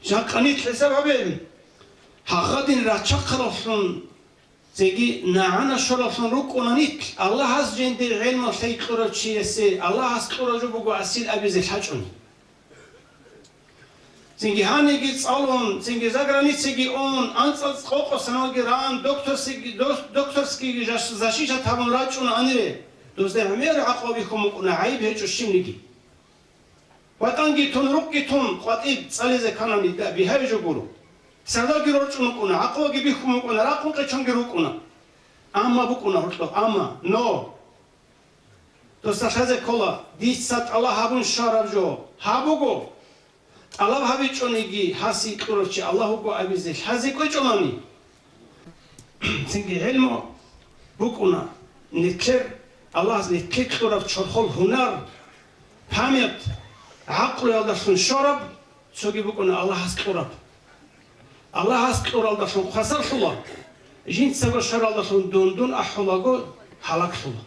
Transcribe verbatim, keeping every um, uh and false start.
Жакъа нилъ хӀисаб гьабе, гьагъадин рачахъараллъун, цинги нагӀана щораллъун рукӀуна нилъ Аллагьас жиндир гӀелму лъай кьурав чиясе Аллагьас кьурав жо буго асил абизе лъачӀун. Цинги гьаниги цӀалун, цинги заграницаги ун, анцӀал къокъо саналги ран, докторскиги, дос-, докторскийги жаш-, защищать гьабун рачӀуна анире, дозда гӀемер гӀакъуба бихьун букӀуна, гӀайиб гьечӀо щибниги. ВатӀанги тун, рукъги тун, къватӀиб цӀализе кканани, да, бигьаяб жо гуро. Сардавги рорчӀун рукӀуна, гӀакъубаги бихьун букӀуна, рахъун къечонги рукӀуна. Амма букӀуна гьоркьоб, амма, но. Досда лъазе ккола, дица тӀалаб гьабун щвараб жо гьаб буго. ТӀалаб гьабичӀониги, гьаси кьурав чи Аллагь вуго абизе лъазе кӀвечӀолани. Цинги гӀелму букӀуна, нилъер, Аллагьас нилъее кьураб чорхол гьунар, память, гӀакълуялдалъун щвараб, цоги букӀуна Аллагьас кьураб. Аллагьас кьуралдалъун хвасарлъула, жинцаго щваралдалъун дун-дун ахӀулаго гьалаглъула.